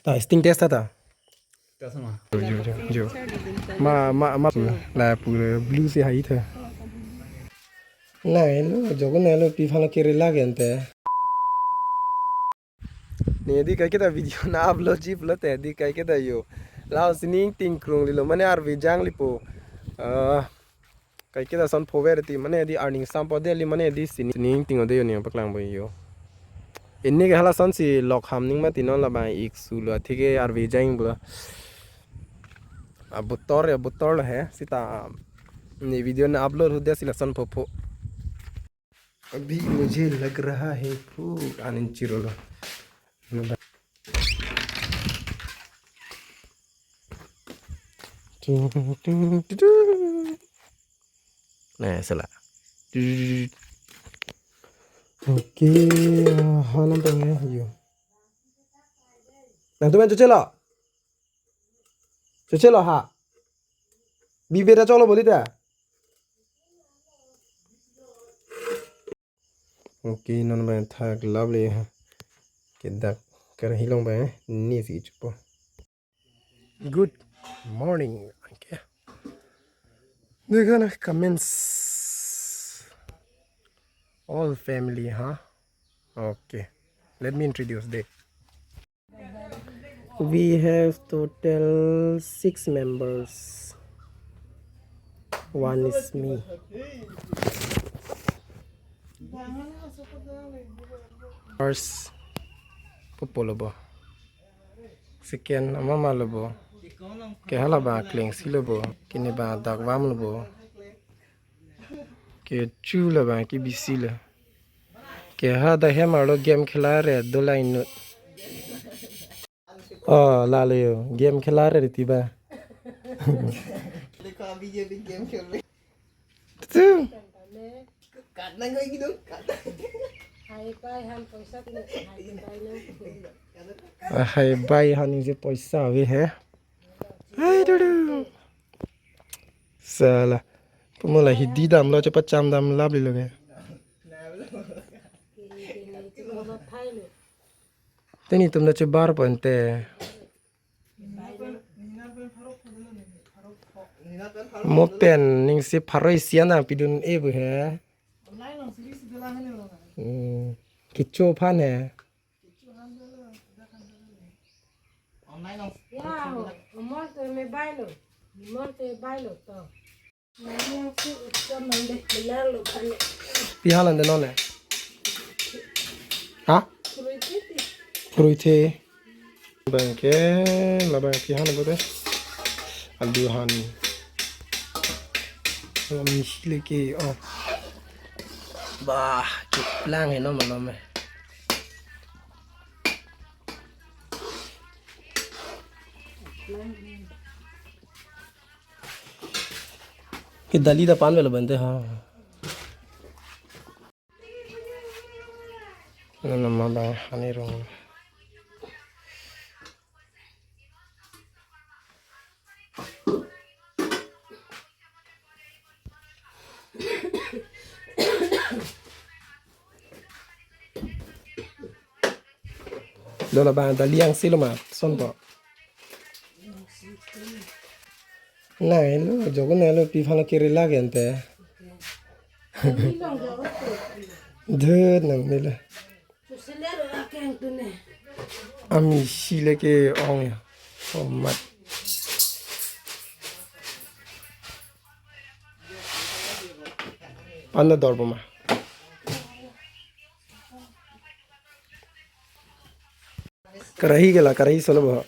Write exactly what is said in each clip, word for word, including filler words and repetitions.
Ah, sting test ta. Jo, jo, jo, jo. Ma, ma, ma, la pura blue si hai tha. Na, hello, jogo na hello, pi phano kiri lage ante. Ne di kaiketa video na upload ji pulote, di kaiketa yo. Lao sining ting krung lilo, mane arve jang lipo. Ah, kaiketa son phover ti, mane di earning sampo deli, mane di sining, sining ting ode yo ne paklang bo yo. Ini ke hala son si lok ham ning mati non labang ik sulo, atheke arve jang pulo. Abutor ya butor lo he, sita ne video na upload hude si lason phopho. अभी मुझे लग रहा है भूख, anin chirolo. Tung, tung, tung, tung. Nah, salah. Okay, ah, ha nam pang ya, yo. Nangtum man choche lo. Choche lo ha. Bibera cholo boli ta. Okay, non bang thak lovely ha. Ke dak kar hilong bang ni si chupo. Good morning. Okay. They're gonna commence all family, huh? Okay. Let me introduce them. We have total six members. One is me. First, pupo lo bo. Second, amama lo bo. Ke hala ba kleng si lo bo. Kini ba dak vam lo bo. Ke chu lo ba ke bisi lo. Ke ha da hem arlo game khela re do lai nu. Oh, lalo yo. Game khela re ti ba. देखो, अभी ये भी गेम खेल रहे। Tu. काटना कोई की दो, काटना। Hai bai han poisa tu, hai bai na. Ah, hai bai han ni je poisa ave he. Hai du du. Sala. Pumula hidi dam lo, cepat cam dam lap di lo ke. Teni tum na chebar po ante. Mo pen ning si pharo isi an nangpidun-e bu he. Hmm. Kecho aphan he. Ya, umor te me bailo. Umor te bailo to. Pi han ante non ne? Ha? Kroi the. Bang ke, labang pi han ante. Alu han. Alu misi leke, oh. Bah, chuplang he no malom he. Ke dali ta pan velo bante ha. Nana ma bang hani rong. Lo labang dali angse lo ma, son po. Nai lo, jogo nai lo, pi phano kiri lage ante. Dhut nang nila. Ami si leke ong ya. Oh, mat. Panda dor boma. Karahi kela, karahi solo bo.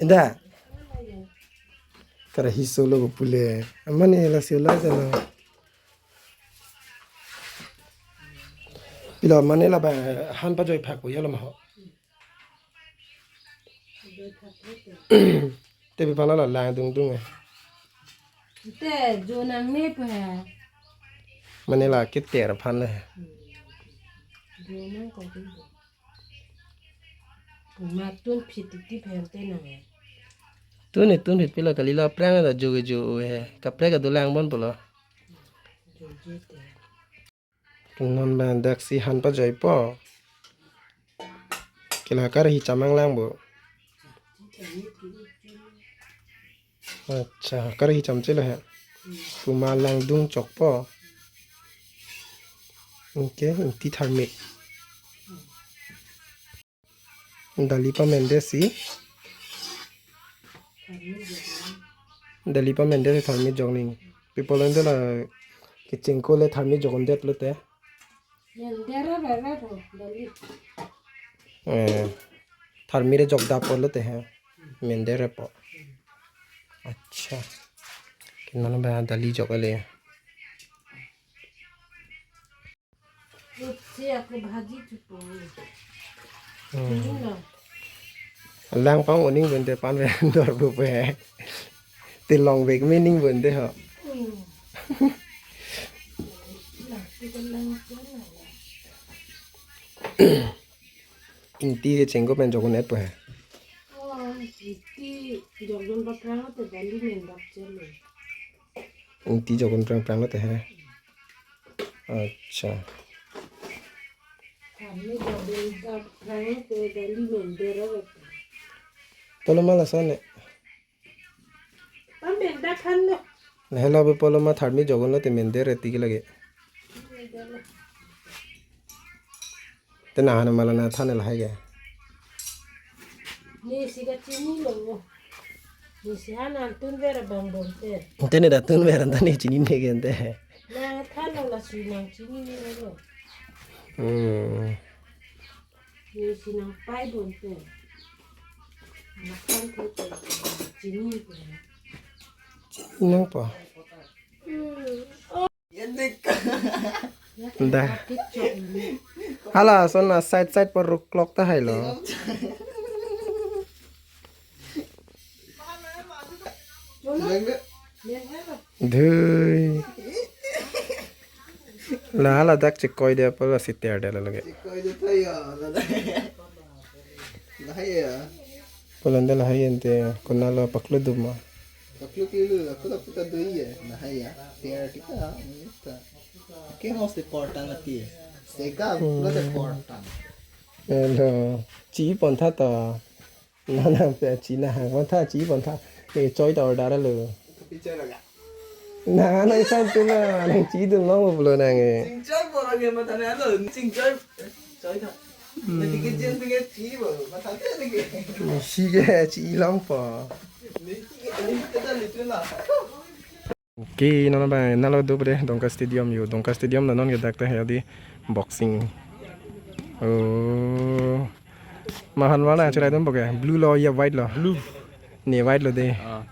Inda. Karahi solo bo pule. Amane la sila jalo. Pilo mane labang han pajoi phak ko yalo ma ho. Te pi phan la lang dung dung. Te jo nang ne pa. Mane la keter aphan le. Jo nang ko dung. Ma tun phit ti phan te nang. Tun ni tun phit pilo kali lo aphrang ta jo ke jo he. Kaprek ta dolang bon pulo. Jo je te. Non ba daksi han pajoipo. Kila kari hicham nanglang bo. Acha, kari hicham chelo he. Puma langdung chokpo. Anke, ingti tharmit. Dali pamende si. Dali pamende si tharmit jokning. Pi pulote la kechengko le tharmit jokdundet pulote. Mendera bera to, dali. Eh, tharmit re jokdap pulote he. Mendera po. Acha. Ke non ba dali jok le. Utsi aku bhaji chupo. Hmm. Ini lo. Lang pang uning bente pan ve dor bu pe. Tilong vek mening bente ho. Hmm. Lah, kita lang sana ya. Ingti kechengko pen jokdun-et po he. Oh, ingti jokdun paprang te dali mendap chelo. Ingti jokdun prang prang lo te he. Acha. Kami jokdun paprang te dali mender lo. Tolo mala sone. Pamenda phan lo. Lahelo be pulo ma tharmit jokdun lo te mender re tiki lage. Te nahan mala nathan lahai ke. Nesi kachinilo. Nesi han antun ver abang bonte. Te ne da tun ver anta ne chinine ke ante. Nangthanlo lasi nangchinilo. Hmm. Nesi nangpai bonte. Nangthan te chinilo. Chinine po. Hmm. Dah. Hala, sona side side por ruklok ta hailo. Dhui. La hala dak chekoi dia pala si ter dia lagi. Chekoi dia thayo, la. Lahai ya. Pulote lahai ante konatlo paklo duma. Paklo kilo, aku tak putar doi ya. Lahai ya. Ter kita, kita. Ke most important ati. Sega, Hmm. Most important. Hello. Chi pon tha to. Na na pe chi na hang pon tha, chi pon tha. Ne choi ta order lo. Picture laga. Na na isan tu na, na chi tu long pulo nang e. Chingchoi pulo ke mata na lo, chingchoi. Choi tha. Hmm. Nati ke jen tu ke chi pulo, mata te ni ke. Si ke chi long po. Ni ke ni ke ta ni tu na. Okay, non abang, nalo do bre, Dongka Stadium yo. Dongka Stadium na non ke dak ta he di boxing. Oh. Mahan mana cherai dum boke. Blue lo ya white lo. Blue. Ne white lo de. Ah.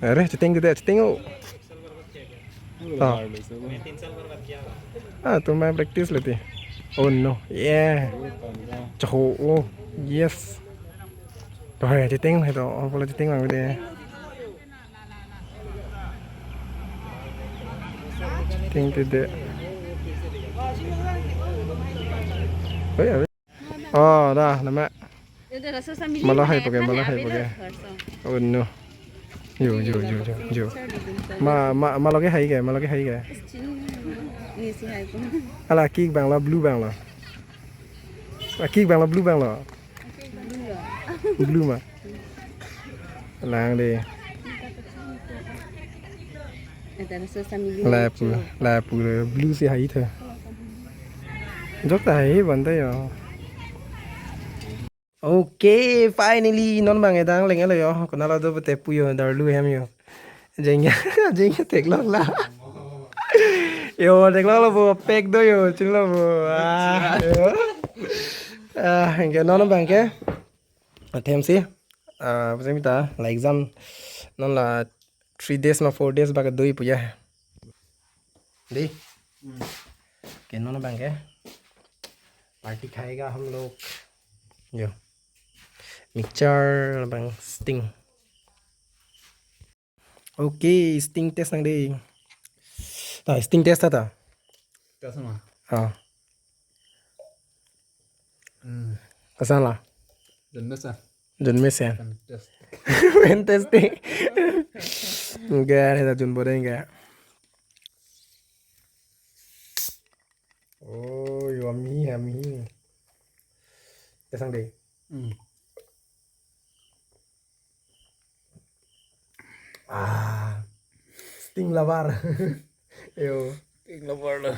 Are, cheteng de, cheteng o. Ah. Ah, tum main practice lo te. Oh no. Yeah. Chaho. Oh, yes. Oi, cheteng he to. Oh, pulo cheteng mang de. Cheteng te de. Oi, oi. Oh, dah, nama. Malah hai pakai, malah hai pakai. Oh no. Yo, yo, yo, yo, yo. Ma, ma, ma lagi hai ke, ma lagi hai ke. Ala kick bang lo, blue bang lo. Ah, kick bang lo, blue bang lo. Blue ma. Lang de. Lapu, lapu blue si hai tha. Jok ta hai banta yo. Okay, finally non bang edang leng elo yo. Konatlo do pute pu yo, darlu hem yo. Jengya, jengya theklong la. Yo, theklong lo bo, pek do yo, chinglo bo. Ah, yo. Ah, anke non bang ke. Athem si. Ah, apa sih minta? La exam. Non la three days ma four days bak doi puya. Di. Ke non bang ke. Party khayega hum log. Yo. Mixture bang Sting. Okay, Sting test nang de. Ta Sting test ta ta. Test ma. Ha. Hmm. Kasan la? Jun mesen. Jun mesen. Fantastic. Fantastic. Enggak, ada jun bodeng enggak. Oh, yo, yummy, yummy. Tesang dei. Hmm. Ah, sting lavar. Yo. Ting lapor lo.